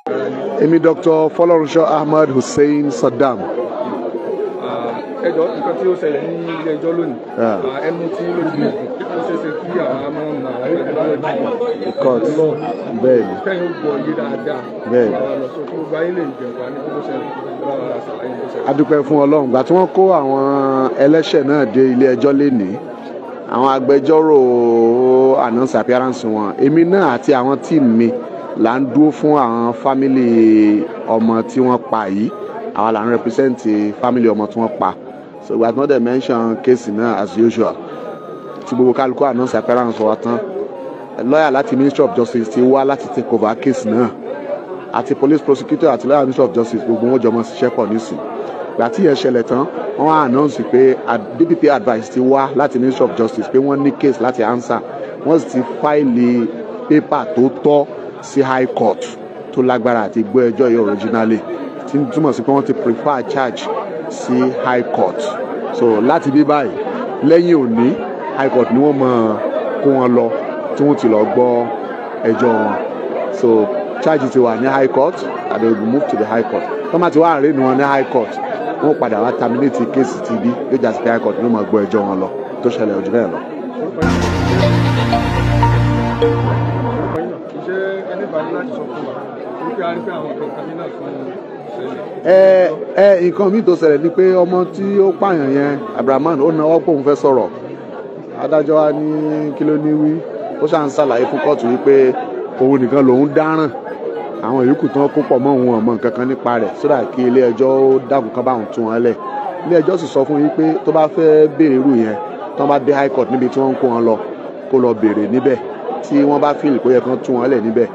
Èmi Dr. Fọlọ́runṣọ́ Ahmed Hussein Saddam. Ẹ jọ̀ọ́, nǹkan tí ó ṣẹlẹ̀ ní ilé ẹjọ́ lónìí, ẹnu tí ló ti ó ṣeé ṣe kí àwọn máa ń mọ Court, bẹ́ẹ̀ni. Kẹ́yìn ó gbọ́ yé dáadáa. Bẹ́ẹ̀ni. Àwọn lọ sọ fún gbogbo ayé lè jẹ̀ǹfà ní kó ṣẹlẹ̀ báwa la ṣàlàyé tó ṣẹlẹ̀. A dúpẹ́ fún Ọlọ́run gbà tí wọ́n kó àwọn ẹlẹ́ṣẹ̀ náà dé ilé ẹjọ́ lénìí, àwọn agbẹjọ́rò announce appearance wọn. Èmi náà àti àwọn team mi là ń dúró fún àwọn family ọmọ tí wọ́n pa yìí. Àwa là ń represent family ọmọ tí wọ́n pa. So ìgbà tí wọ́n dẹ̀ mention case náà, as usual, tí gbogbo kálukú announce appearance wa tán, lawyer láti Ministry of Justice ti wá láti take over case náà, àti police prosecutor àti lawyer Ministry of Justice, gbogbo wọn jọ mọ ṣiṣẹ́ pọ̀ nísìn. Ìgbà tí yẹn ṣẹlẹ̀ tán, wọ́n wá announce pé DPP advice ti wá láti Ministry of Justice pé wọ́n ní case láti answer. Wọ́n sì ti file paper tó tọ́ sí high court tó lágbára àti gbọ́ ẹjọ́ yìí originally, tí ń túmọ̀ sí pé wọ́n ti prefer charge sí high court. So láti bí báyìí, lẹ́yìn òní, high court ni wọ́n mọ̀ kó wọn lọ tí wọ́n ti lọ gbọ́ ẹjọ́ wọn. So charge ti wà ní high court and they will be moved to the high court. Tó máa ti wá arraign wọn ní high court, wọ́n padà wá terminate case ti bí yóò já sí pé high court ló máa gbọ́ ẹjọ́ wọn lọ. Tó ṣẹlẹ̀ ojú bẹ́ẹ̀ lọ. Ṣé ẹni bá ní láti sọ fún wa wípé a rí pé àwọn kankan ní náà tún ṣẹlẹ̀? Ẹ ẹ, nǹkan míì tó ṣẹlẹ̀ ni pé ọmọ tí ó pààyàn yẹn, Abrahaman, ó náwó pé òun fẹ́ sọ̀rọ̀. Adájọ́ wa ní kí ló ní wí. Ó ṣàn ṣàlàyé fún kóòtù wípé òun nìkan lòun dáràn, àwọn yòókù tí wọ́n kó pọ̀ mọ́ òun ọmọ nǹkan kan nípa rẹ̀ sódà, kí ilé ẹjọ́ ó dákun kan bá òun tú wọn lẹ̀. Ilé ẹjọ́ sì sọ fún yín pé tó bá fẹ́ béèrè irú yẹn, tí wọ́n bá dé high court níbi tí wọ́n ń kó wọn lọ, kó lọ béèrè níbẹ̀. Tí wọ́n bá feel pé ó yẹ kán tú wọn lẹ̀ níbẹ̀,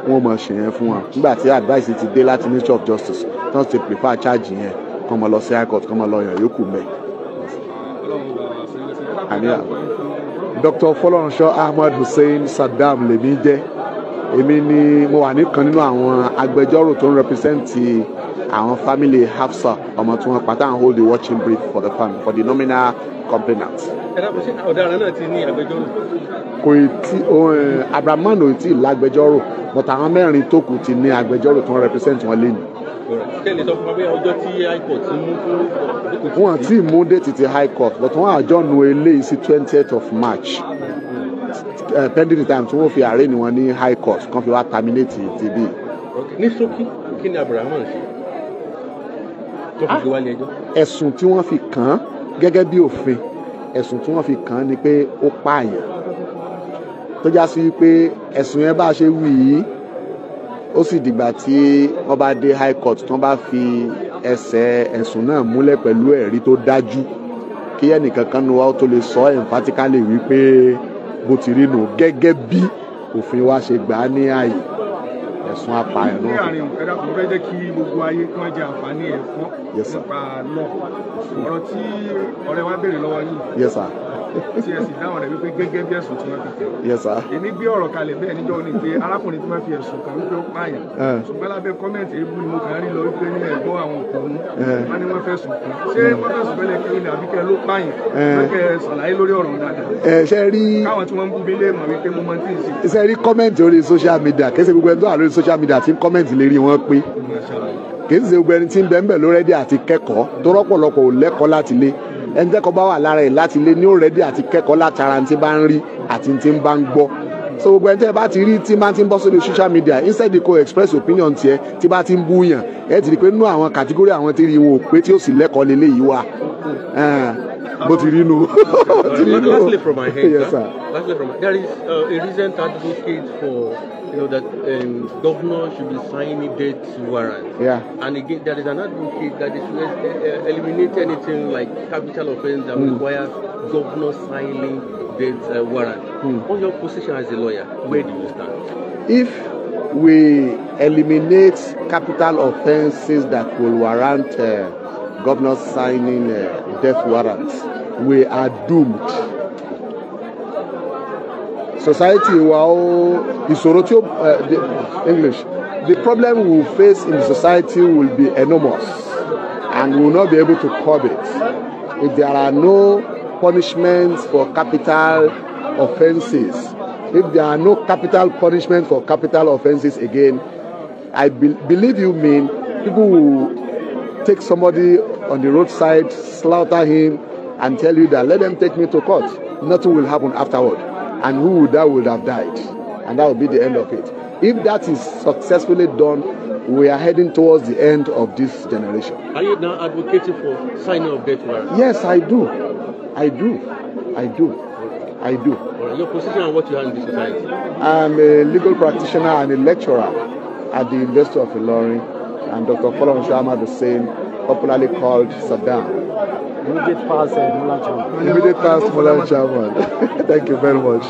wọ́n mọ̀ ṣe yẹn fún wọn. Nígbà tí advice ti dé láti Ministry of Justice, tí wọ́n ti prefer charge yẹn, kán mọ lọ sí high court, kán mọ lọ yàn yòókù mẹ́. Àmín. Dr. Fọlọ́runṣọ́ Ahmed Hussein Saddam lèmi jẹ́. Èmi ni mo wà nìkan nínú àwọn agbẹjọ́rò tó ń represent àwọn family Hafsa, ọmọ tí wọ́n pa, táwọn hold the watching brief for the family, for the nominal complainant. Ẹ dákun, ṣé ọ̀daràn náà ti ní agbẹjọ́rò? Kò ì tí, Abrahaman ò tí ì lágbẹjọ́rò, but àwọn mẹ́rin tó kù ti ní agbẹjọ́rò tó ń represent wọn lẹ́nu. Ṣé ẹ lè sọ fún wa pé ọjọ́ tí high court mú fún? Wọn tí mú date ti high court, but wọ́n adjourn eléyìí sí 20th of March, pending the time tí wọ́n fi arraign wọn ní high court, kan fi wá terminate ti bí. Ní ṣókí, kí ni Abrahaman ṣe tó fi gbé wálé ẹjọ́? Ẹ̀sùn tí wọ́n fi kàn án, gẹ́gẹ́ bí òfin, ẹ̀sùn tí wọ́n fi kàn án ni pé ó pààyàn, tó já sí pé ẹ̀sùn yẹn, bá a ṣe wí yìí, ó sì dìgbà tí wọ́n bá dé high court, tí wọ́n bá fi ẹsẹ̀ ẹ̀sùn náà múlẹ̀ pẹ̀lú ẹ̀rí tó dájú, kí ẹnìkan kan nu wa ó tó lè sọ emphatically wípé bó ti rí nù gẹ́gẹ́ bí òfin wa ṣe gbà á ní ààyè, ẹ̀sùn apààyàn Ní náà. àárín, ẹ dákun, mo fẹ́ jẹ́ kí gbogbo ayé kí wọ́n jẹ àǹfààní ẹ̀kọ́ Yes, sir. nípa lọ ọ̀rọ̀ tí ọ̀rẹ́ wa béèrè lọ́wọ́ yìí, Yes, sir. tí ẹ sì dáhùn rẹ̀ wípé gẹ́gẹ́ bí ẹ̀sùn tí wọ́n fi kàn. Yes, sir. Èmi gbé ọ̀rọ̀ kalẹ̀ bẹ́ẹ̀ níjọ́ ní pé arákùnrin tí wọ́n fi ẹ̀sùn kàn wípé ó pààyàn, ṣùgbọ́n lábẹ́ comment èébú ni mo kàn ń rí lọ wípé ní ẹ̀gbọ́n àwọn òkùnrin wọ́n ní wọ́n fẹ̀sùn kàn. Ṣé wọ́n fẹ̀sùn fẹ́lẹ̀ kí ni, àbí kẹ́ ló pààyàn? Wọ́n kẹ́ ṣàlàyé lórí ọ̀rọ̀ dáadáa, Ẹ ṣe rí, káwọn tí wọ́n ń bú mi lè mọ̀ wípé mo mọ tí ì ṣe. Ṣe rí, comment orí social media, kì í ṣe gbogbo ẹni tó wà lórí social media tí ń comment lérí wọn pé, kì í ṣe gbogbo ẹni tí ń bẹ ń bẹ̀ ló ready àti kẹ́kọ̀ọ́, tó rọ́pọ̀lọpọ̀ ò lẹ́kọ̀ọ́ láti lé. Ẹni tẹ́kọ̀ọ́ bá wà lára ẹ̀ láti lé ní ó ready àti kẹ́kọ̀ọ́ látara tí bá ń rí àti tí ń bá ń gbọ́. So gbogbo ẹni tẹ́ bá ti rí tí máa ti ń bọ́ sórí social media, instead kó express opinion tiẹ̀, tí bá ti ń bú yàn, ẹ ti rí pé nínú àwọn category àwọn tí rí wọn ò pé, tí ó sì lẹ́kọ̀ọ́ lélẹ́yìí wà. Bó ti rí nu, bó ti rí nu. Lastly from my hand, Yes, sir. Lastly from my, there is a recent advocate for that governor should be signing death warrant. And again, there is an advocate that they should eliminate anything like capital offense that requires governor signing death warrant. On your position as a lawyer, where do you stand? If we eliminate capital offences that will warrant governors signing death warrants, we are doomed. Society wa ó ìṣòro tí ó the English, the problem we will face in the society will be enormous and we will not be able to curb it if there are no punishments for capital offences. If there are no capital punishment for capital offences again, I believe you mean people will take somebody on the roadside, slaughter him, and tell you that let them take me to court. Nothing will happen afterward. And who would that would have died. And that will be the end of it. If that is successfully done, we are heading towards the end of this generation. Are you now advocating for signing of death warrant? Yes, I do. I do. I do. I do. All right. Your position and what you have in the society? I'm a legal practitioner and a lecturer at the University of Ilorin, and Dr. Folorunsho Ahmad Hussein, popularly called Saddam. Immediate past Mulan Chairman. Immediate past Mulan Chairman. Thank you very much.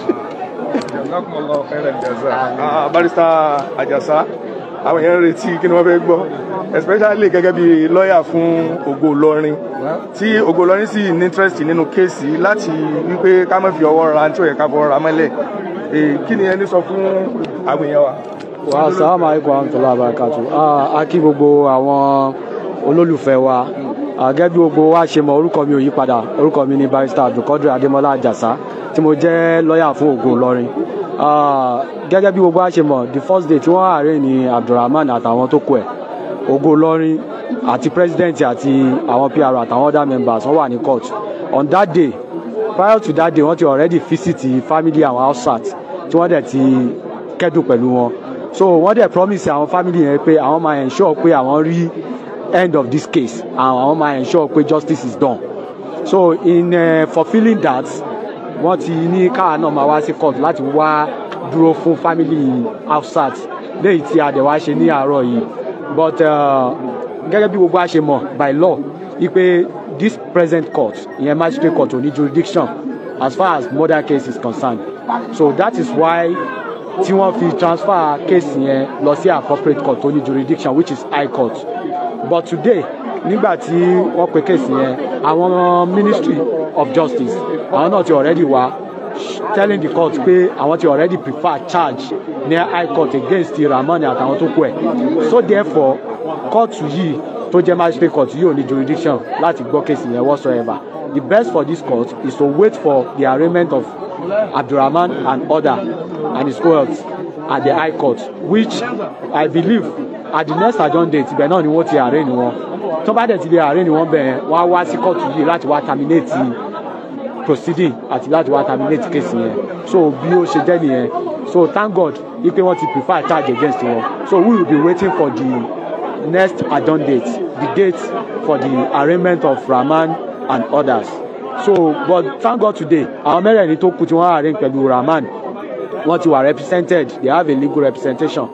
Barrister Ajasa, àwọn èèyàn ń retí kí ni wọ́n fẹ́ gbọ́, especially gẹ́gẹ́ bí lọ́ọ̀yà fún Ògo Ìlọrin, tí Ògo Ìlọrin sì ní interest nínú case láti wípé ká má fi ọwọ́ ra tí ó yẹ ká fọwọ́ ra mọ́lẹ̀. Kí ni ẹni sọ fún àwọn èèyàn wa? Wa assalamu alaikum warahmatullahi wabarakatuh. A kí gbogbo àwọn olólùfẹ́ wa. Gẹ́gẹ́ bí gbogbo wa ṣe mọ̀, orúkọ mi ò yí padà. Orúkọ mi ni Barrister Abdulkadir Adémọ́lá Àjàsá, tí mo jẹ́ lọ́ọ̀yà fún Ògo Ìlọrin. Gẹ́gẹ́ bí gbogbo wa ṣe mọ̀, the first day tí wọ́n arraign ní Abdulrahman àtàwọn tó kù ẹ̀, Ògo Ìlọrin àti president àti àwọn PR àtàwọn other members wọ́n wà ní court. On that day, prior to that day, wọ́n ti already visit family àwọn Hafsat, tí wọ́n dẹ̀ ti kẹ́dùn pẹ̀lú wọn. So wọ́n dẹ̀ promise àwọn family yẹn pé àwọn máa ensure pé àwọn rí end of this case and àwọn máa ensure pé justice is done. So in fulfilling that, wọ́n ti ní káà náà máa wá sí court láti wá dúró fún family Hafsat, léyìí tí a dẹ̀ wá ṣe ní àárọ̀ yìí. But gẹ́gẹ́ bí gbogbo a ṣe mọ̀ by law wípé this present court, ìyẹn magistrate court, ò ní jurisdiction as far as murder case is concerned. So that is why tí wọ́n fi transfer case yẹn lọ sí appropriate court tó ní jurisdiction, which is high court. But today, nígbà tí wọ́n pe case yẹn, àwọn Ministry of Justice, àwọn náà ti already wá telling the court pé àwọn ti already prefer charge ní high court against Ramoni àtàwọn tó kù ẹ̀. So therefore, court yìí tó jẹ́ magistrate court yìí ò ní jurisdiction láti gbọ́ case yẹn whatsoever. The best for this court is to wait for the arraignment of Abdulrahman and other and his cohorts at the high court, which I believe at the next adjourned date, ibẹ̀ náà ni wọ́n ti arraign wọn. Tó bá dẹ̀ ti lè arraign wọn bẹ́ẹ̀, wọ́n á wá sí court yìí láti wá terminate proceeding àti láti wá terminate case yẹn. So bí ó ṣe jẹ́ nìyẹn. So thank God wípé wọ́n ti prefer charge against wọn. So we will be waiting for the next adjourned date, the date for the arraignment of Rahman and others. So but thank God today, àwọn mẹ́rẹ̀ẹ̀rin tó kù tí wọ́n arraign pẹ̀lú Rahman, wọ́n ti wà represented, they have a legal representation.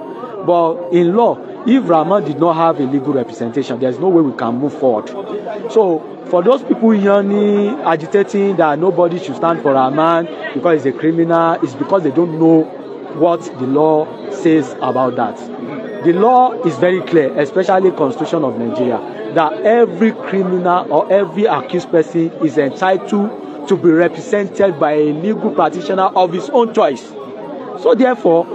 But in law, if Rahman did not have a legal representation, there is no way we can move forward. So for those people yearning, agitating that nobody should stand for Rahman because he's a criminal, it's because they don't know what the law says about that. The law is very clear, especially Constitution of Nigeria, that every criminal or every accused person is entitled to be represented by a legal practitioner of his own choice. So therefore,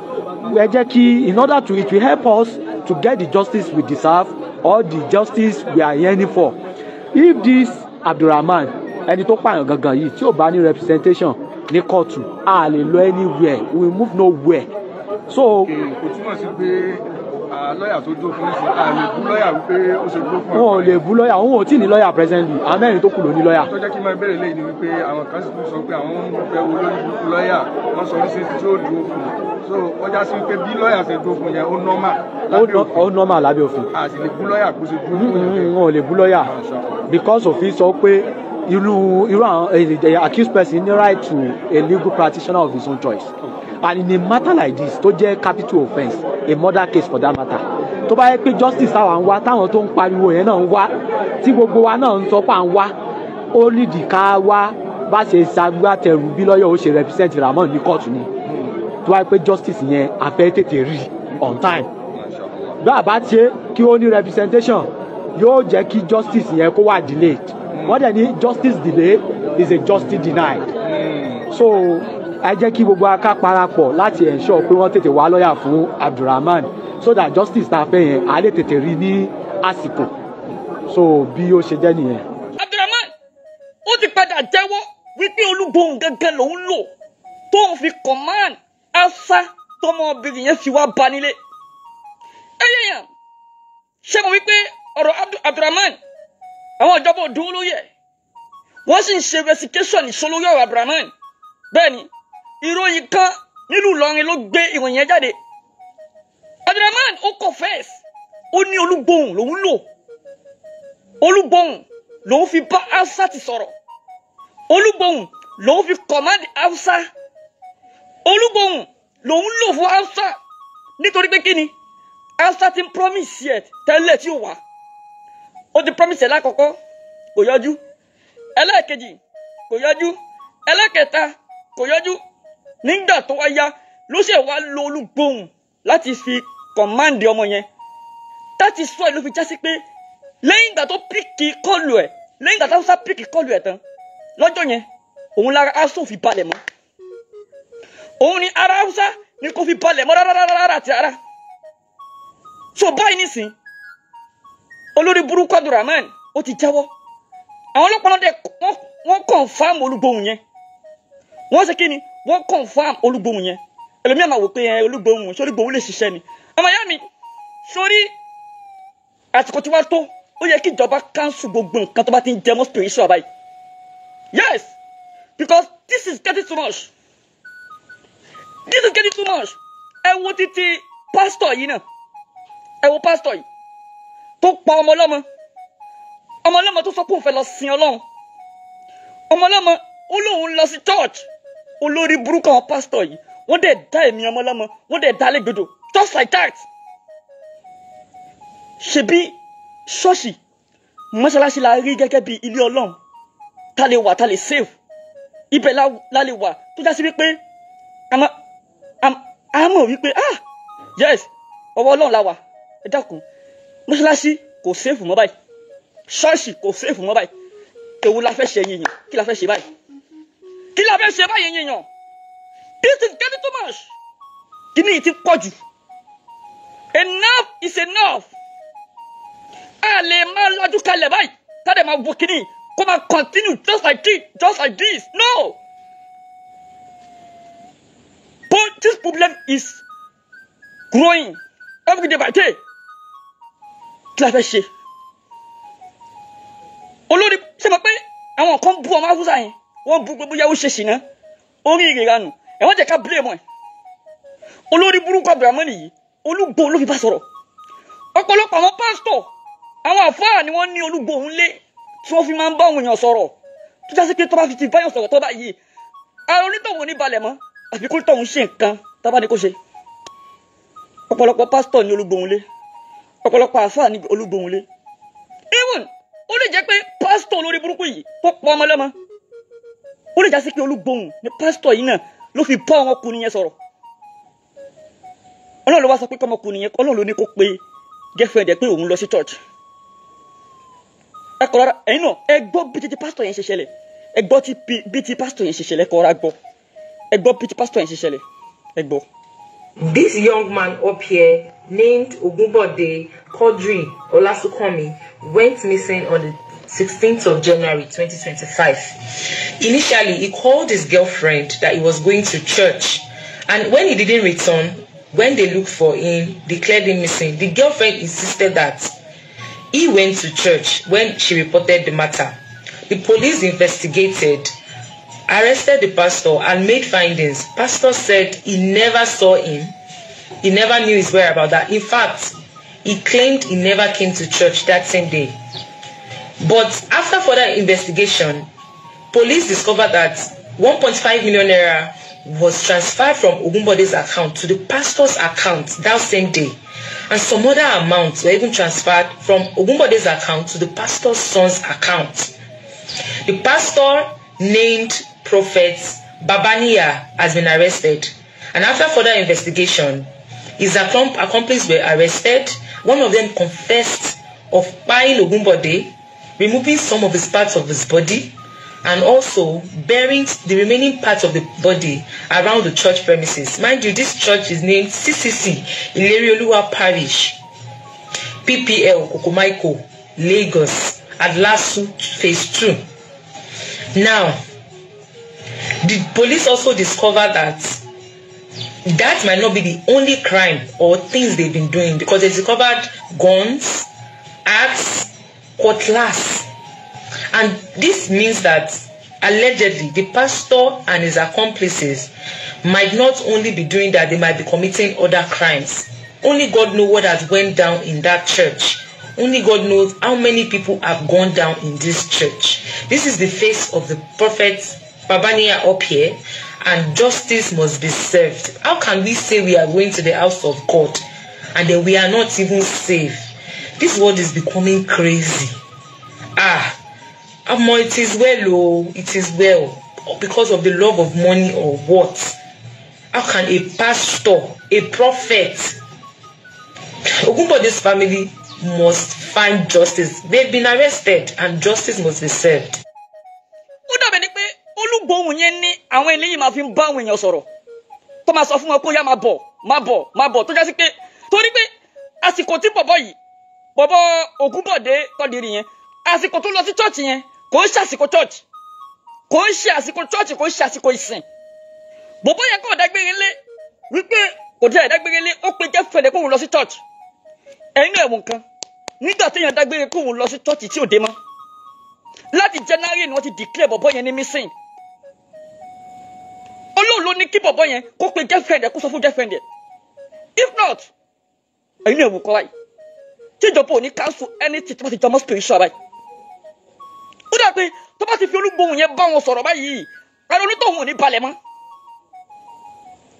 ẹ jẹ́ kí in order to it will help us to get the justice we deserve or the justice we are yearning for. If this Abdulrahman, ẹni tó pààyàn gangan yìí, tí ò bá ní representation ní kóòtù, a lè lọ anywhere, we move nowhere. So kò túmọ̀ sí pé lọ́ọ̀yà tó dúró fún sí a lè bú lọ́ọ̀yà wípé ó ṣe dúró fún. Wọn ò lè bú lọ́ọ̀yà, òun ò tí ì ní lọ́ọ̀yà presently, àwọn mẹ́rin tó kù ló ní lọ́ọ̀yà. Tó jẹ́ kí n máa bẹ̀rẹ̀ lẹ́yìn ni wípé àwọn kan sì tún sọ pé àwọn ń fẹ́ wo lórí burúkú lọ́ọ̀yà, wọ́n sọ oríṣiríṣi tí ó dúró fún un. So ó já sí pé bí lọ́ọ̀yà ṣe dúró fún yẹn, ó normal lábẹ́ òfin. Ó normal lábẹ́ òfin. A sì lè bú lọ́ọ̀yà kó ṣe dúró fún yẹn. Wọn ò lè bú lọ́ọ̀yà because òfin sọ pé irú àwọn accused person ní right to a legal practitioner of his own choice. And in a matter like this, tó jẹ́ capital offence, a murder case for that matter, tó bá yẹ pé justice táwa ń wá, táwọn tó ń pariwo yẹn náà ń wá, tí gbogbo wa náà ń sọ pé à ń wá, ó nídìí ká wá bá ṣe ṣagbátẹrù bí lọ́yọ̀ ó ṣe represent Ramon ní kóòtù ni. Tó bá yẹ pé justice yẹn a fẹ́ tètè rí on time, bí a bá ṣe kí ó ní representation, yóò jẹ́ kí justice yẹn kó wà delayed. Wọ́n dẹ̀ ní justice delay is a justice denied. So ẹ jẹ́ kí gbogbo aká parapọ̀ láti ensure pé wọ́n tètè wá lọ́yà fún Abdulrahman so that justice tá a fẹ́ yẹn á lè tètè rí ní àsìkò. So bí ó ṣe jẹ́ nìyẹn. Abdulrahman ó ti padà jẹ́wọ́ wípé Olúgbòhùn gangan lòún lò tóun fi command Hafsa tọmọbìnrin yẹn fi wá bá nílé. Ẹyẹyàn ṣé mo wí pé ọ̀rọ̀ Abdulrahman àwọn ìjọba ò dúró lórí ẹ̀, wọ́n sì ń ṣe investigation ìṣó lórí ọ̀rọ̀ Abdulrahman. Bẹ́ẹ̀ ni ìròyìn kan nílùú Ìlọrin ló gbé ìròyìn yẹn jáde. Abdulrahman ó confess, ó ní Olúgbòhùn lòún lò, Olúgbòhùn lòún fi bá Hausa ti sọ̀rọ̀, Olúgbòhùn lòún fi command Hausa, Olúgbòhùn lòún lò fún Hausa, nítorí pé kí ni Hausa ti ń promise ẹ tẹ́lẹ̀ tí ó wà. Ó ti promise ẹ lákọ̀ọ́kọ́, kò yọjú, ẹlẹ́ẹ̀kejì kò yọjú, ẹlẹ́ẹ̀kẹta kò yọjú. Nígbà tó wá yá ló ṣe wá lo Olúgbòhùn láti fi command ọmọ yẹn. That is why ló fi já sí pé lẹ́yìn ìgbà tó pick call ẹ̀, lẹ́yìn ìgbà tó Hausa pick call ẹ̀ tán lọ́jọ́ yẹn, òun lára Hausa ò fi balẹ̀ mọ́, òun ni ara Hausa ni kò fi balẹ̀ mọ́ rárá rárá àti rárá. So báyìí nísìn, olórí burúkú Abdulrahman ó ti jẹ́wọ́. Àwọn ọlọ́pàá náà dẹ̀ wọ́n confirm Olúgbòhùn yẹn. Wọ́n ṣe kí ni? Wọ́n confirm Olúgbòhùn yẹn. Ẹlòmíà máa wò pé ẹ Olúgbòhùn, ṣé Olúgbòhùn lè ṣiṣẹ́ ni? Ọmọ ìyá mi, sórí àsìkò tí wàá tó, ó yẹ kí ìjọba cancel gbogbo nǹkan tó bá ti ń jẹ mọ́ spiritual báyìí. Yes, because this is getting too much, this is getting too much. Ẹ wo títí pásítọ̀ yìí náà, ẹ wo pásítọ̀ yìí tó pa ọmọ ọlọ́mọ, ọmọ ọlọ́mọ tó sọ pé òun fẹ́ lọ sin Ọlọ́run, ọmọ ọlọ́mọ ó lóun lọ sí church. Olórí burúkú àwọn pásítọ̀ yìí, wọ́n dẹ̀ dá ẹ̀mí ọmọ ọlọ́mọ, wọ́n dẹ̀ dá légbodò just like that. Ṣebí ṣọ́ọ̀ṣì, mọ́ṣáláṣí la rí gẹ́gẹ́ bí ilé Ọlọ́run tá lè wà, tá lè save ibẹ̀, la lè wà tó já sí wípé a mọ̀ wípé, ah yes, ọwọ́ Ọlọ́run la wà. Ẹ dákun, mọ́ṣáláṣí kò safe mọ́ báyìí, ṣọ́ọ̀ṣì kò safe mọ́ báyìí. Èwo la fẹ́ ṣe yìnyín? Kí la fẹ́ ṣe báyìí? Kí la fẹ́ ṣe báyìí yìnyín? This is getting too much. Kí ni ti pọ̀ jù? Enough is enough. A lè máa lajú kalẹ̀ báyìí ká dẹ̀ máa wo kíní kó máa continue just like this, just like this. No, but this problem is growing every day by day. Kí la fẹ́ ṣe? Olórí ṣe mọ̀ pé àwọn kan bú ọmọ Haúsá yẹn, wọ́n bú gbogbo yàwó ṣe ṣìnà orí ìrìnànù ẹ̀, wọ́n jẹ́ ká blame ẹ̀. Olórí burúkú Abdulrahman yìí, Olúgbòhùn ló fi bá sọ̀rọ̀. Ọ̀pọ̀lọpọ̀ àwọn pásítọ̀, àwọn àfáà ni wọ́n ní Olúgbòhùn lé tí wọ́n fi máa ń bá àwọn èèyàn sọ̀rọ̀, tó já sí pé tó bá fi ti báyọ̀ sọ̀rọ̀ tó bá yìí, ara onítọ̀hún ní balẹ̀ mọ́, àfi kó tọ̀hún ṣe nǹkan tá bá ní kó ṣe. Ọ̀pọ̀lọpọ̀ pásítọ̀ ní Olúgbòhùn lé, ọ̀pọ̀lọpọ̀ àfáà ní Olúgbòhùn lé. Even ó lè jẹ́ pé pásítọ̀ olórí burúkú yìí tó pọ̀ ọmọ lọ́mọ, ó lè já sí pé Olúgbòhùn ní pásítọ̀ yìí náà ló fi bá ọmọkùnrin yẹn sọ̀rọ̀. Ọlọ́run ló wá sọ pé kọ́mọkùnrin yẹn, Ọlọ́run ló ní kó pe girlfriend ẹ̀ pé òun lọ sí church. Ẹ kọ́ rárá, ẹ̀yin náà ẹ gbọ́ bí ti pásítọ̀ yẹn ṣe ṣẹlẹ̀. Ẹ gbọ́ bí ti pásítọ̀ yẹn ṣe ṣẹlẹ̀. Ẹ kọ́ rárá gbọ́, ẹ gbọ́ bí ti pásítọ̀ yẹn ṣe ṣẹlẹ̀, ẹ gbọ́. This young man up here named Ogunbode Quadri Olasunkami went missing on the 16th of January 2025. Initially, he called his girlfriend that he was going to church, and when he didn't return, when they looked for him, declared him missing. The girlfriend insisted that he went to church when she reported the matter. The police investigated, arrested the pastor, and made findings. Pastor said he never saw him. He never knew his whereabouts. That in fact, he claimed he never came to church that same day. But after further investigation, police discovered that 1.5 million naira was transferred from Ogunbode's account to the pastor's account that same day. And some other amounts were even transferred from Ogunbode's account to the pastor's son's account. The pastor, named Prophet Babaniya, has been arrested. And after further investigation, his accomplices were arrested. One of them confessed of buying Ogunbode, removing some of his parts of his body, and also burying the remaining parts of the body around the church premises. Mind you, this church is named CCC Ilerioluwa Parish, PPL Kokomaiko, Lagos, at Lasu Phase 2. Now, the police also discovered that That might not be the only crime or things they've been doing, because they discovered guns, axe, cutlass. And this means that allegedly the pastor and his accomplices might not only be doing that, they might be committing other crimes. Only God knows what has went down in that church. Only God knows how many people have gone down in this church. This is the face of the prophet Babania up here, and justice must be served. How can we say we are going to the house of God and then we are not even safe? This world is becoming crazy. Ah, Amo, it is well, oh, it is well. Because of the love of money or what? How can a pastor, a prophet, Ogunbode's family must find justice. They've been arrested and justice must be served. Ó dàbẹ̀ ni pé Olúgbòhùn yẹn ní àwọn eléyìí máa fi ń bá àwọn èèyàn sọ̀rọ̀, tó máa sọ fún wọn kó yá máa bọ̀, máa bọ̀, máa bọ̀, tó já sí pé torí pé àsìkò tí bọ̀bọ̀ yìí, bọ̀bọ̀ Ògúnbọ̀dé Quadri yẹn, àsìkò tó lọ sí church yẹn kò ń ṣe àsìkò church, kò ń ṣe àsìkò church, kò ń ṣe àsìkò ìsìn. Bọ̀bọ̀ yẹn kò dágbére lé wípé kò dé dágbére lé, ó pe girlfriend kóun lọ sí church. Ẹ̀yin náà ẹ̀wọ̀n kan nígbà téèyàn dágbére kóun lọ sí church tí ò dé mọ́. Láti January ni wọ́n ti declare bọ̀bọ̀ yẹn ní missing. Ọlọ́run ló ní kí bọ̀bọ̀ yẹn kó pe girlfriend ẹ̀, kó sọ fún girlfriend ẹ̀. If not, ẹ̀yin náà ẹ̀wọ̀n kan báyìí tí ìjọba ò ní cancel anything tí wọ́n ti jọmọ́ spiritual báyìí. Ó dà pé tó bá ti fi Olúgbòhùn yẹn bá wọn sọ̀rọ̀ báyìí, ara onítọ̀hún ò ní balẹ̀ mọ́.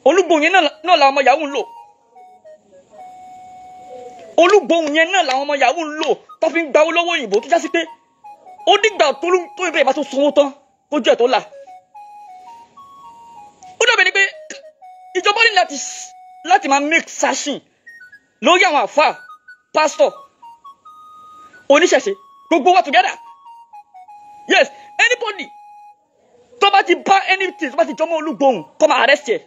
Olúgbòhùn yẹn náà làwọn ọmọ yahoo ń lò. Olúgbòhùn yẹn náà làwọn ọmọ yahoo ń lò tó fi ń gba owó lọ́wọ́ òyìnbó, tó já sí pé ó dìgbà tó ìbéèrè bá tó sanwó tán kójú ẹ̀ tó là. Ó dàbí ni pé ìjọba ní láti máa make sashin lórí àwọn àfáà, pastor, oníṣẹ̀ṣe, gbogbo wa together. Yes, anybody tó bá ti bá anything tó bá ti jọmọ́ Olúgbòhùn kó máa arrest ẹ̀.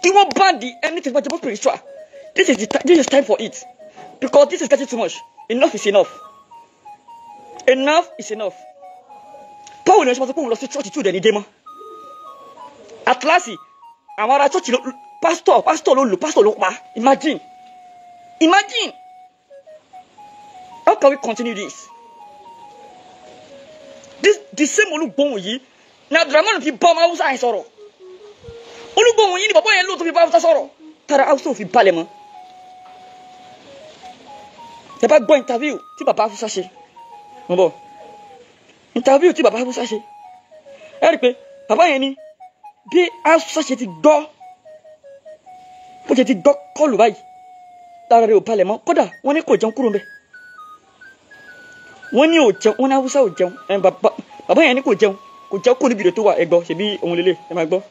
Kí wọ́n ban the anything tó bá jọmọ́ spiritual. This is time for it, because this is getting too much. Enough is enough. Enough is enough. Báwo ni ẹ ṣe máa sọ pé òun lọ sí church tí ò dẹ̀ ní dé mọ́? At last, àwọn ará church, pastor ló lù, pastor ló pa. Imagine. Imagine. How can we continue this? This the same Olúgbòhùn yìí ni Abdulrahman fi bá ọmọ Hausa yẹn sọ̀rọ̀. Olúgbòhùn yìí ni bàbá yẹn lò tó fi bá Hausa sọ̀rọ̀. Tara Hausa ò fi balẹ̀ mọ́. Ẹ bá gbọ́ interview tí bàbá Hausa ṣe. Mo bọ̀. Interview tí bàbá Hausa ṣe. Ẹ rí i pé bàbá yẹn ni bí Hausa ṣe ti gbọ́, bó ṣe ti gbọ́ kọlù báyìí, lára rẹ̀ ò balẹ̀ mọ́. Kódà wọ́n ní kò jẹun kúrò ńbẹ̀. Wọ́n ní ò jẹun, wọ́n ní Hausa ò jẹun. Bàbá yẹn ní kò jẹun, kò jẹun kó níbi rẹ̀ tó wà. Ẹ gbọ́, ṣebí òun lélẹ̀, ẹ máa gbọ́.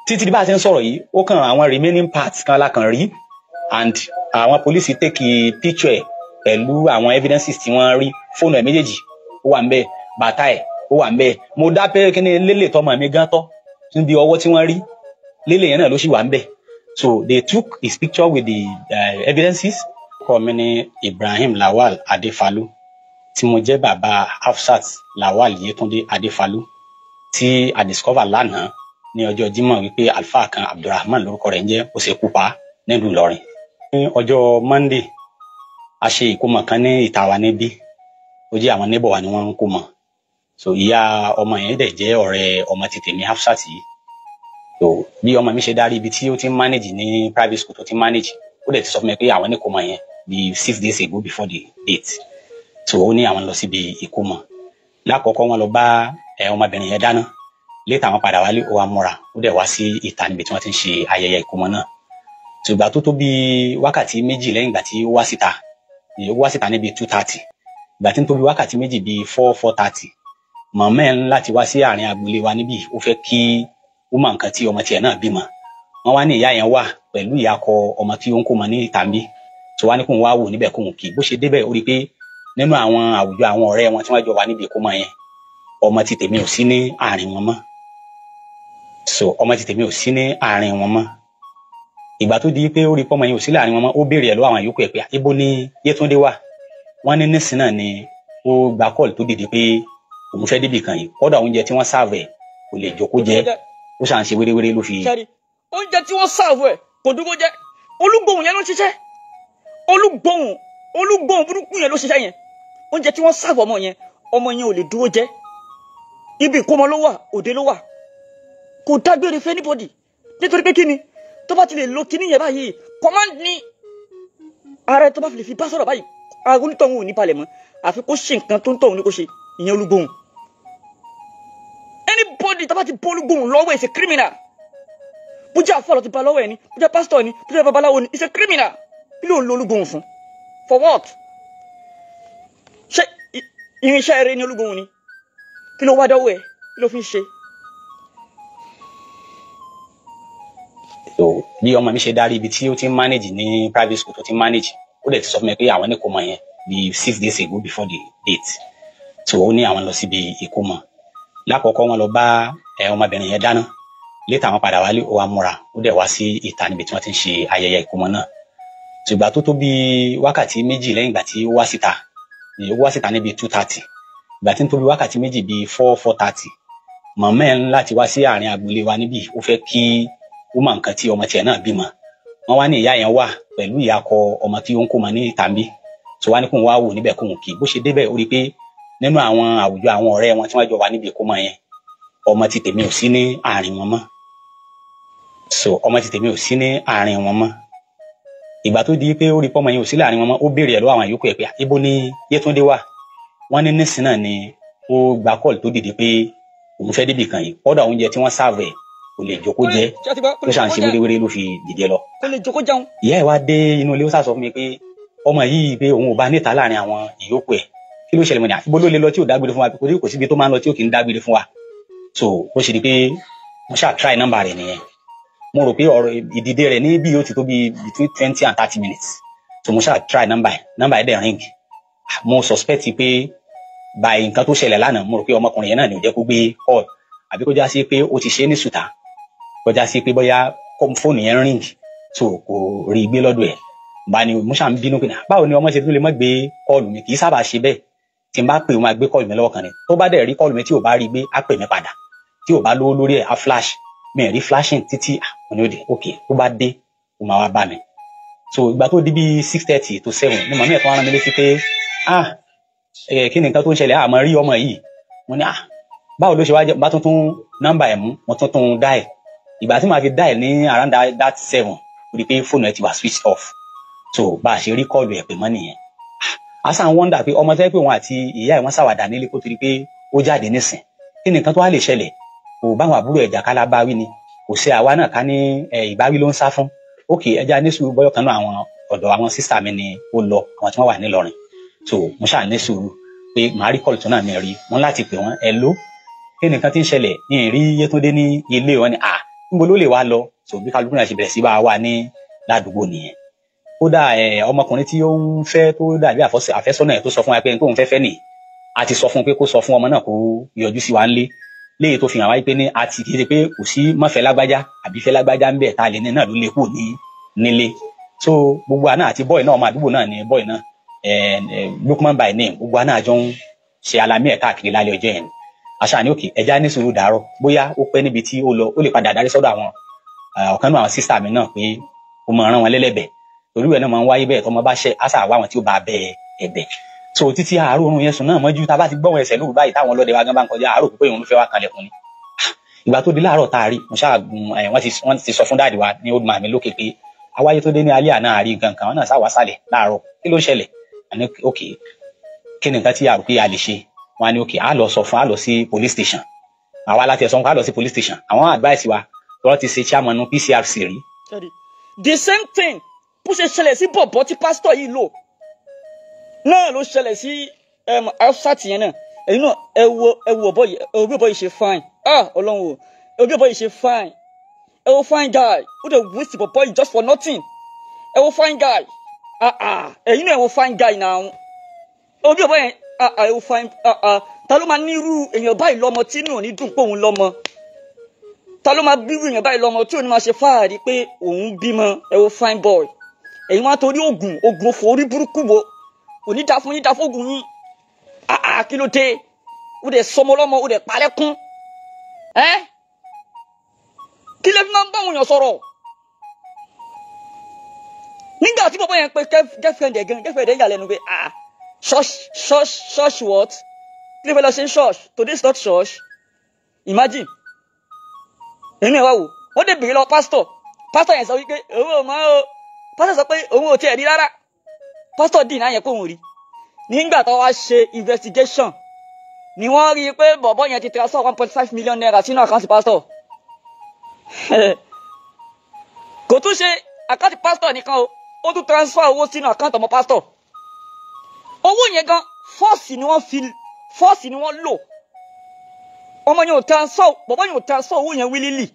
Títí bí bá a ti ń sọ̀rọ̀ yìí, ó kàn àwọn remaining parts kan la kàn rí, and àwọn polisi take picture ẹ̀ pẹ̀lú àwọn evidences tí wọ́n rí. Fóònù ẹ̀ méjèèjì ó wà ńbẹ̀, bàtà ẹ̀ ó wà ńbẹ̀. Mo dá pé kí ni lélẹ̀ tọmọ mi gan tọ́ níbi ọwọ́ tí wọ́n rí lélẹ̀ yẹn náà ló sì wà ńbẹ̀. So they took his picture with the evidences. Orúkọ mi ni Ibrahim Lawal Adefalu, tí mo jẹ́ bàbá Hafsat Lawal Yetunde Adefalu, tí a discover lánàá ní ọjọ́ Jímọ̀ wípé alfa kan Abdulrahman lórúkọ rẹ̀ ń jẹ́, ó ṣe kú pa nílùú Ìlọrin. Ní ọjọ́ Monday, a ṣe ìkómọ kan ní ìta wa níbí, ó jẹ́ àwọn neighbor wa ni wọ́n ń kómọ. So ìyá ọmọ yẹn dẹ̀ jẹ́ ọ̀rẹ́ ọmọ ti tèmi Hafsat yìí. So bí ọmọ mi ṣe darí ibi tí ó ti ń manage ní private school tó ti ń manage, ó dẹ̀ ti sọ fún mi pé àwọn ní ìkómọ yẹn bí 6 days ago before the date. So ó ní àwọn lọ síbi ìkómọ. Lákọ̀ọ́kọ́ wọ́n lọ bá ọmọbìnrin yẹn dáná. Later àwọn padà wálé, ó wá múra, ó dẹ̀ wá sí ìta níbi tí wọ́n ti ń ṣe ayẹyẹ ìkómọ náà. Ṣùgbọ́n tó tó bí wákàtí méjì lẹ́yìn ìgbà tí ó wá síta, ó wá síta níbi 2:30. Ìgbà tí ń tó bí wákàtí méjì bíi 4, 4:30, màmá ẹ̀ ń láti wá sí àárín agboolé wa níbí, ó fẹ́ kí ó mọ nǹkan tí ọmọ tiẹ̀ náà bímọ. Wọ́n wá ní ìyá yẹn wà pẹ̀lú ìyá akọ ọmọ tí ó ń kó mọ ní ìta níbí. Tó wá ní kóun wá wò níbẹ̀ kóun kì í. Bó ṣe débẹ̀, ó rí i pé nínú àwọn àwùjọ àwọn ọ̀rẹ́ wọn tí wọ́n jọ wà níbi ìkómọ yẹn, ọmọ ti tèmi ò sí ní àárín wọn mọ́. So ọmọ ti tèmi ò sí ní àárín wọn mọ́. Ìgbà tó di pé ó rí pọ́mọ yẹn ò sí láàrin wọn mọ́, ó béèrè ẹ̀ lọ́wọ́ àwọn yòókù ẹ̀ pé ibo ni Yétúndé wà. Wọ́n ní nísìn náà ni ó gba kọ́ọ̀lù tó dìde pé òun fẹ́ débì kan yìí, kọ́dà oúnjẹ tí wọ́n sáàvù ẹ̀ kò lè jókòó jẹ, ó ṣàn ṣe wéréwéré ló fi. Oúnjẹ tí wọ́n sáàvù ẹ̀ kò dúró jẹ. Olúgbòhùn yẹn ló ń ṣiṣẹ́, Olúgbòhùn burúkú yẹn ló ṣiṣẹ́ yẹn. Oúnjẹ tí wọ́n sáàvù ọmọ yẹn, ọmọ yẹn ò lè dúró jẹ. Ibi ìkómọ ló wà, òde ló wà, kò dágbére fún anybody. Nítorí pé kíni tó bá ti lè lo kíní yẹn báyìí, command ní ara ẹ tó bá fi lè fi bá sọ̀rọ̀ báyìí, onítọ̀hún ò ní palẹ̀ mọ́, àfi kó ṣe nǹkan tó ń tọ̀hún ní kó ṣe. Ìyẹn Olúgbòhùn. Anybody tó bá ti bọ́ Olúgbòhùn lọ́wọ́ is a criminal. Bó jẹ́ àfọlọ́ ti ba lọ́wọ́ ẹ̀ ni, bó jẹ́ pásítọ̀ ni, bó jẹ́ babaláwo ni, is a criminal. Kí ló ń lo Olúgbòhùn fún? For what? Ṣé irinṣẹ́ eré ni Olúgbòhùn ni? Kí ló wá dọ́wọ́ ẹ̀? Kí ló fi ń ṣe? So bí ọmọ mi ṣe darí ibi tí ó ti ń manage ní private school tó ti ń manage, ó dẹ̀ ti sọ fún mi pé àwọn ní ìkómọ yẹn bí 6 days ago before the date. So ó ní àwọn lọ síbi ìkómọ. Lákọ̀ọ́kọ́ wọn lọ bá ọmọbìnrin yẹn dáná. Létà àwọn padà wálé, ó wá múra, ó dẹ̀ wá sí ìta níbi tí wọ́n ti ń ṣe ayẹyẹ ìkómọ náà. Ṣùgbọ́n tó tó bí wákàtí méjì lẹ́yìn ìgbà tí ó wá síta, ó wá síta níbi 2:30. Ìgbà tí ń tó bí wákàtí méjì bí 4:30, màmá ẹ̀ ń láti wá sí àárín agboolé wa níbí, ó fẹ́ kí ó mọ nǹkan tí ọmọ tiẹ̀ náà bímọ. Wọ́n wá ní ìyá yẹn wà pẹ̀lú ìyá akọ ọmọ tí ó ń kó mọ ní ìtàmbí. Tó wá ní kóun wá wò níbẹ̀ kóun kì í. Bó ṣe débẹ̀, ó rí i pé nínú àwọn àwùjọ àwọn ọ̀rẹ́ wọn tí wọ́n jọ wà níbi ìkómọ yẹn, ọmọ ti tèmi ò sí ní àárín wọn mọ́. So ọmọ ti tèmi ò sí ní àárín wọn mọ́. Ìgbà tó di pé ó rí pọ́mọ yẹn ò sí láàrin wọn mọ́, ó béèrè ẹ̀ lọ́wọ́ àwọn yòókù ẹ̀ pé ibo ni Yétúndé wà. Wọ́n ní nísìn náà ni ó gba kọ́ọ̀lù tó dìde pé òun fẹ́ débì kan yìí, kọ́dà oúnjẹ tí wọ́n sáàvù ẹ̀ kò lè jókòó jẹ, ó ṣàn ṣe wéréwéré ló fi dìde lọ. Ìyá ẹ̀ wá dé inú ilé, ó sà sọ fún mi pé ọmọ yìí pé òun ò bá níta láàrin àwọn ìyókù ẹ̀. Kí ló ṣẹlẹ̀? Mọ́ ni ibo ló lè lọ tí ò dágbére fún wa? Kò síbi tó máa ń lọ tí ò kì í dágbére fún wa. So bó ṣe di pé mo ṣáà try nọ́mbà rẹ̀ nìyẹn. Mo rò pé ọ̀rọ̀ ìdìde rẹ̀ ní bí yóò ti tó bí between 20 and 30 minutes. So mo ṣáà try nọ́mbà ẹ̀, nọ́mbà ẹ̀ dẹ̀ ring. Mo suspect pé by nǹkan tó ṣẹlẹ̀ lánàá, mo rò pé ọmọkùnrin yẹn náà ni ò jẹ́ kó gbé call, àbí kó já sí pé ó ti ṣe é ní sùtà, kó já sí pé bóyá fóònù yẹn ring, so kò rí gbé lọ́dọ̀ ẹ̀. Bá ní mo ṣáà ń bínú pé báwo ni ọmọ ṣe tún lè má gbé kọ́ọ̀lù mi, kì í sábà ṣe bẹ́ẹ̀. Tí n bá pè ó máa gbé kọ́ọ̀lù mi lọ́wọ́ kan ni. Tó bá dẹ̀ rí kọ́ọ̀lù mi tí ò bá rí gbé, á pè mí padà. Tí ò bá lówó lórí ẹ̀, á flash. Mi rí flashing títí mo ní ó dé, ok, tó bá dé ó máa wá bá mi. So ìgbà tó di bí 6:30 to 7 ni màmí ẹ̀ tó wá rán mi létí pé ah kí ni nǹkan tó ń ṣẹlẹ̀, àmọ́ rí ọmọ yìí. Mo ní ah báwo ló ṣe wá jẹ́? Bá tuntun nọ́mbà ẹ̀ mú, mo tuntun dá ẹ̀. Ìgbà tí màá fi dá ẹ̀ ní around that 7, ó di pé fóònù ẹ̀ ti wà switch off. So bá a ṣe rí kọ́ọ̀lù ẹ̀ pè mọ́ nìyẹn. A sàn wonder pé ọmọ tẹ́ pé òun àti ìyá ẹ̀ wọ́n ṣàwàdà nílé kó torí pé ó jáde nísìn. Kí ni nǹkan tó wá lè ṣẹlẹ̀? Kò báwọn àbúrò ẹ̀jà kálá bá wí ni, kò sí àwa náà ká ní ìbáwí ló ń sá fún. Ok, ẹja ní sùúrù, bọ́yọ̀ kan náà àwọn ọ̀dọ̀ àwọn sísà mi ni ó lọ, àwọn tí wọ́n wà nílọrin. So mo ṣáà ní sùúrù pé màá rí kọ́ọ̀lù tó náà mi rí, mo ń láti pè wọ́n, ẹ ló kí ni nǹkan tí ń ṣẹlẹ̀? Ní ìrí Yétúndé ní ilé wọn ni à níbo ló lè wá lọ? So bí kálukú náà ṣe bẹ̀rẹ̀ sí bá wa ní ládùúgbò nìyẹn. Kódà ọmọkùnrin tí ó ń fẹ́ tó dàbí àfẹ́sọ́nà ẹ̀ tó sọ fún wa pé tóun fẹ́ fẹ́ nì, a ti sọ fún un pé kó sọ fún ọmọ náà kó yọjú sí wa ńlé. Léyìí tó fi hàn wáyé pé ní a ti kì í ṣe pé kò sí mọ́fẹ́ lágbájá àbí fẹ́ lágbájá ń bẹ̀ tá a lè ní náà ló lè kù ní nílé. So gbogbo àná àti bọ́ì náà, ọmọ àdúgbò náà ni bọ́ì náà, Lukman by name, gbogbo àná àjọ ń ṣe alamí ẹ̀ káàkiri lálẹ́ ọjọ́ yẹn. Àṣà ni òkè ẹja ní sùúrù dàárọ̀, bóyá ó pẹ́ níbi tí ó lọ, ó lè padà darí sọ́dọ̀ àwọn ọ̀kan náà àwọn sísà mi náà pé ó máa rán wọn lẹ́lẹ́bẹ̀ẹ́. Torí ẹ̀ náà máa ń wáyé bẹ́ẹ̀ tọmọ bá ṣe àṣà àwa àwọn tí ó bá bẹ ẹ̀bẹ̀. So títí àárọ̀ oorun yẹn sùn náà mọ́jú, tá a bá ti gbọ́wọ́ ẹsẹ̀ lóru báyìí táwọn ọlọ́dẹ wa gan bá ń kọjá, àárọ̀ pípé òun ló fẹ́ wá kanlẹ̀kùn ni. Ìgbà tó di láàárọ̀ tá a rí, mo ṣáà gun wọ́n ti sọ fún dáàdì wa ní old man mi lókè pé awáyé tó dé ní alẹ́ àná àrí nǹkan kan, wọn náà sáwà sálẹ̀ láàárọ̀, kí ló ń ṣẹlẹ̀? Àní ok, kí ni nǹkan tí a rò pé a lè ṣe? Wọn á ní ok, a lọ sọ fún, a lọ sí police station. Àwa láti ẹ̀sán ká lọ sí police station. Àwọn advice wa tọ́lọ́ ti ṣe chairman PCRC rí. The same thing bó ṣe ṣẹlẹ̀ sí bọ̀bọ̀ tí pásítọ̀ yìí lò náà ló ṣẹlẹ̀ sí Hafsat yẹn náà. Ẹ̀yin náà ẹ wo ọ̀bọ yìí, ẹ wo bí ọ̀bọ yìí ṣe fine. Ah ọlọ́run o, ẹ wo bí ọ̀bọ yìí ṣe fine. Ẹ wo fine guy, ó dẹ̀ waste bọ̀bọ̀ yìí just for nothing. Ẹ wo fine guy, ah ah, ẹ̀yin náà ẹ wo fine guy náà. Ẹ wo bí ọ̀bọ yẹn, ah ah, ẹ wo fine, ah ah, ta ló máa ní irú èèyàn báyìí lọ́mọ tí inú ò ní dùn pé òun lọ́mọ? Ta ló máa bí èèyàn báyìí lọ́mọ tí ò ní máa ṣe fáàrí pé òun bímọ? Ẹ wo fine boy. Ẹ̀yin wá torí oògùn òfò orí burúkú wo kò ní dá fún yín, dá fóògùn yín. Àà, kí ló dé? Ó dẹ̀ sọmọ lọ́mọ, ó dẹ̀ palẹ́kún. Ẹ́, kí lè fi máa ń bá àwọn èèyàn sọ̀rọ̀? Nígbà tí bọ́bọ́ yẹn pé girlfriend ẹ̀ gan, girlfriend ẹ̀ yà lẹ́nu pé, ah, church, church, church what? Kí ló fẹ́ lọ ṣe church? Today is not church. Imagine. Èmi ẹ̀ wá wò, wọ́n dẹ̀ bèrè lọ pásítọ̀. Pásítọ̀ yẹn sọ wípé òun ò mọ̀ o. Pásítọ̀ sọ pé òun ò tiẹ̀ rí rárá. Pásítọ̀ dì náà yẹn kó òun rí. Nígbà tó wá ṣe investigation ni wọ́n rí i pé bọ̀bọ́ yẹn ti transfer 1.5 million naira sínú àkáǹtì pásítọ̀. Kò tún ṣe àkáǹtì pásítọ̀ nìkan o, ó tún transfer owó sínú àkáǹtì ọmọ pásítọ̀. Owó yẹn gan, force ni wọ́n fi, force ni wọ́n lò. Ọmọ yẹn ò transfer, bọ̀bọ́ yẹn ò transfer owó yẹn willingly.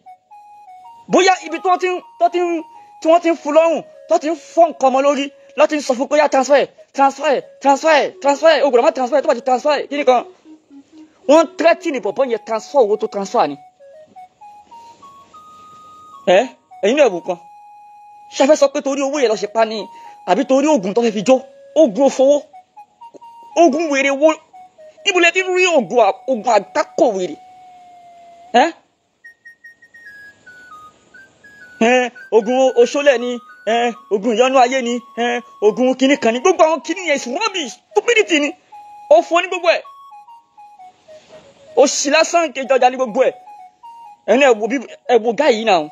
Bóyá ibi tí wọ́n ti ń tó ti ń tí wọ́n ti ń fún lọ́rùn, tó ti ń fọ́ nǹkan ọmọ lórí, lọ́ ti ń sọ fún pé yá, transfer, transfer, transfer, transfer, o gbọ́dọ̀ má transfer, tó bá ti transfer kí ni kan. Wọ́n threaten bọ̀bọ́ yẹn transfer owó tó transfer ni. Ẹ ẹ̀yin náà wò kan, ṣe fẹ́ sọ pé torí owó yẹn lọ ṣe pa ni, àbí torí oògùn tó fẹ́ fi jó? Oògùn òfowó, oògùn wèrè wo? Níbo lẹ ti rí oògùn àgbákò wèrè? Ẹ ẹ oògùn oṣólẹ̀ ni, ẹ oògùn ìyọnu ayé ni, ẹ oògùn kinní kan ni. Gbogbo àwọn kinní yẹn is rubbish, stupidity ni, òfò ní gbogbo ẹ̀, òṣì lásán kejì ọjà ní gbogbo ẹ̀. Ẹni ẹ wo bí, ẹ wo guy yìí náà,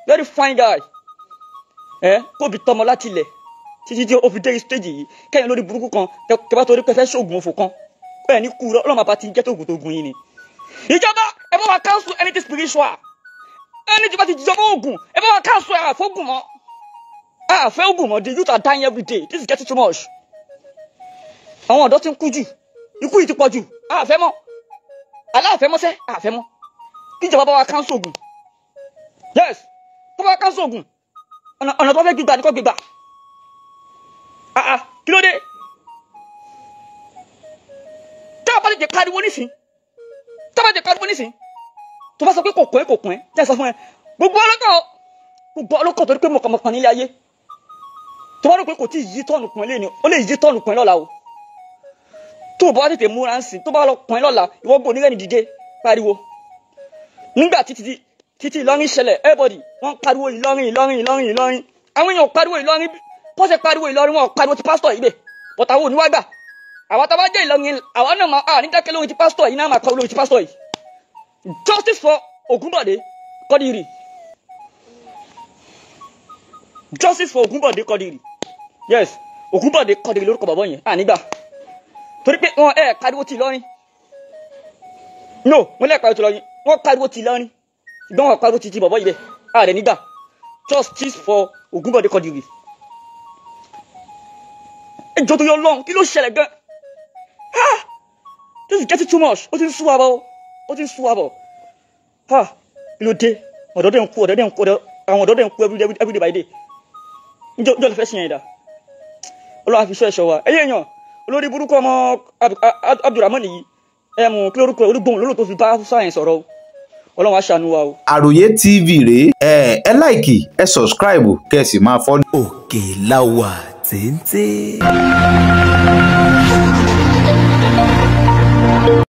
very fine guy. Ẹ kó bi tọmọ láti ilẹ̀ títí tí ó fi dé stage yìí, kẹ́yìn lórí burúkú kan kẹ bá torí pé fẹ́ ṣoògùn òfò kan ẹ ní kú. Ọlọ́mọ bá ti jẹ́ tóògùn tó gun yín ni. Ìjọba, ẹ bá wa cancel anything spiritual, anything bá ti jọba oògùn, ẹ bá wa cancel. Ẹ àfọ́gùn mọ́, àfẹ́ oògùn mọ́. The youth are dying every day. This is getting too much. Àwọn ọ̀dọ́ ti ń kú jù, ikú yìí ti pọ̀ jù. Àfẹ́ mọ́, aláàfẹ́ mọ́sẹ́, àfẹ́ mọ́. Kíjọba bá wa cancel oògùn. Yes, tó bá wa cancel oògùn, ọ̀nà tó fẹ́ gbígbà ní kò gbígbà. Ah ah, kí ló dé tá a bá lè jẹ pariwo nísìn? Tá a bá jẹ pariwo nísìn, tó bá sọ pé kò kún ẹ, kò kún ẹ, jẹ́ sọ fún ẹ, gbogbo ọlọ́kọ̀, gbogbo ọlọ́kọ̀, torí pé mọ̀kànmọ̀kàn nílé ayé. Tó bá rò pé kò tí ì yí tọ́ọ̀nù kún ẹ lé ní, ó lè yí tọ́ọ̀nù kún ẹ lọ́la o. Tó o bá tètè múra ń sìn, tó bá lọ kún ẹ lọ́la, ìwọ gbọ́ onírẹ́ni dìde pariwo. Nígbà títí títí Ìlọrin ṣẹlẹ̀, everybody wọ́n pariwo Ìlọrin, Ìlọrin, Ìlọrin, Ìlọrin. Àwọn èèyàn pariwo Ìlọrin pọ́sẹ̀, pariwo Ìlọrin, wọn pariwo ti pásítọ̀ yìí bẹ̀ bọ̀tà àwọn oníwàgbà. Àwa tá a bá jẹ́ Ìlọrin, àwa náà máa ní dákẹ́ lórí ti pásítọ̀ yìí náà, máa kọ́ lórí ti pásítọ̀ yìí. Justice for Ògúnbọ̀dé Quadri, justice for Ògúnbọ̀dé Quadri. Yes, Ògúnbọ̀dé Quadri lórúkọ bàbá yẹn. À nígbà torí pé wọn ẹ pariwo ti Ìlọrin, no, wọn lè pariwo ti Ìlọrin, wọn pariwo ti Ìlọrin, ṣùgbọ́n wọn pariwo ti ti bàbá yìí bẹ́ẹ̀. À rẹ̀ nígbà. Justice for Ògúnbọ̀dé Quadri. Ẹjọ́ tó yọ lọ́n, kí ló ṣẹlẹ̀ gan? Ah, this is getting too much. Ó ti ń sú wa bọ̀, ó ti ń sú wa bọ̀. Ah, kí ló dé? Ọ̀dọ́ dẹ̀ ń kú, ọ̀dọ́ dẹ̀ ń kú, àwọn ọ̀dọ́ dẹ̀ ń kú every day, every day by day. Njọ́ lè fẹ́ ṣe yẹn dà? Ọlọ́run á fi ṣọ́ ẹ̀ṣọ́ wa. Ẹ̀yẹ́ èèyàn, olórí burúkú ọmọ Abdulrahman yìí, ẹ̀ mú kí lórúkọ olúgbòhùn lólò tó fi bá sáyẹn sọ̀rọ̀ o. Ọlọ́run á ṣàánú wa o. Àròyé TV rèé. Ẹ like, ẹ subscribe, kẹ́ ẹ sì máa follow. Òkè la wà téńté.